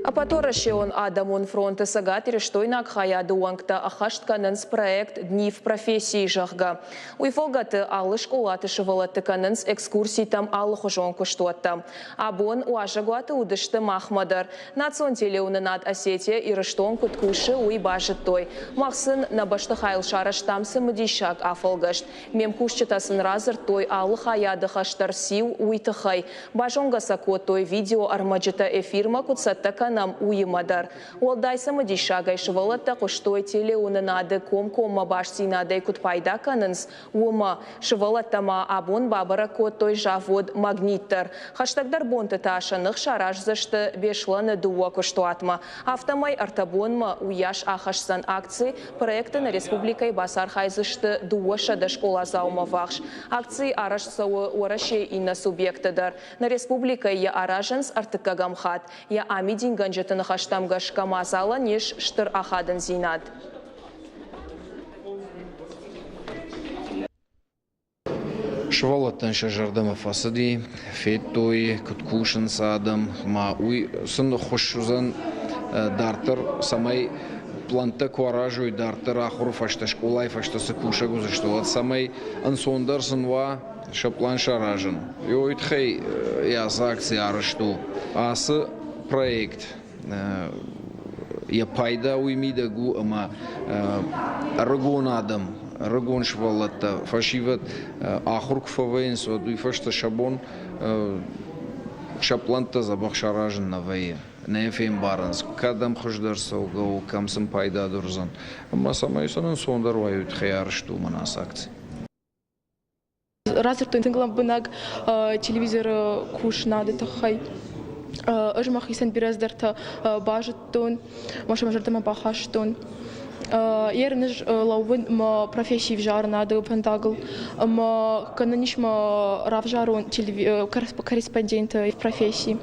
Ӕппӕтуӕрӕсеон адӕмон фронты цӕгатирыстойнаг хайады уӕнгтӕ ӕххӕст кӕнынц проект «Дни в профессии», зӕгъгӕ. Уый фӕлгӕты алы скъолаты сывӕллӕтты кӕнынц экскурситӕм алыхуызон куыстуӕттӕм. Абон уазӕгуаты уыдысты махмӕ дӕр. Национ телеуынынад Осетия-Ирыстон куыд кусы, уый базыдтой. Мах сын нӕ бӕстыхайыл сарӕзтам цымыдисаг афӕлгӕст. Ме мкусджытӕ сын радзырдтой, алы хайады хӕс дӕр циу, уый тыххӕй. Базонгӕ сӕ кодтой, видеоӕрмӕджытӕ эфирмӕ куыд цӕттӕ кӕнӕм, уыимӕ дӕр. Уӕлдай цымыдисагӕй сывӕллӕттӕ хъуыстой телеуынынады комкоммӕ бастдзинадӕй куыд пайда кӕнынц, уымӕ. Сывӕллӕттӕ ма абон бабӕрӕг кодтой завод «Магнит» дӕр. Хӕстӕгдӕр бонты та сӕ ных сараздзысты Беслӕны дыууӕ куыстуатмӕ. Афтӕмӕй ӕртӕ бонмӕ уыйас ахӕсдзӕн акци. Проекты нӕ республикӕйы бацархайдзысты 200 скъоладзаумӕ ввахс. Акци арӕзт цӕуы Уӕрӕсейы иннӕ субъектты дӕр. Нӕ республикӕйы йӕ аразынц ӕртыккӕгӕм хатт. Йӕ амидингӕнджыты ныхӕстӕм гӕсгӕ мадзалӕн ис стыр ахадындзинад. Сывӕллӕттӕн сӕ зӕрдӕмӕ фӕцыди, федтой, куыд кусынц адӕм, ӕмӕ уый сын ӕххуыс уыдзӕн дарддӕр, цӕмӕй пълӕнттӕ куы аразой дарддӕр ахуыры фӕстӕ, скъолайы фӕстӕ цы кусӕг уыдзысты, уӕд цӕмӕй ӕнцондӕр сын уа сӕ пълан саразын. Уый тыххӕй ацы акци арӕзт у. Ацы проект йӕ пайда уый мидӕг у, ӕмӕ ӕрыгон адӕм, ӕрыгон сывӕллӕттӕ, фӕсивӕд ахуыр куы фӕвӕййынц, уӕд уый фӕстӕ сӕ бон сӕ пълӕнттӕ дзӕбӕх саразын нӕ вӕййы. Нӕ фембарынц, кӕдӕм хуыздӕр цӕугӕ у, кӕм сын пайдадӕр уыдзӕн. Ӕмӕ цӕмӕй сын ӕнцондӕр уа, уый тыххӕй арӕзт у мӕнӕ ацы акци. Радзырдтой тынг лӕмбынӕг телевизоры кусынады тыххӕй. Ӕз мӕхицӕн бирӕ цыдӕртӕ базыдтон, мӕ сӕ мӕ зӕрдӕмӕ бахастон. Ерын ӕз лӕууын мӕ профессийы ӕвзарынады фӕндагыл ӕмӕ гӕнӕн ис мӕ равзарон корреспонденты професси.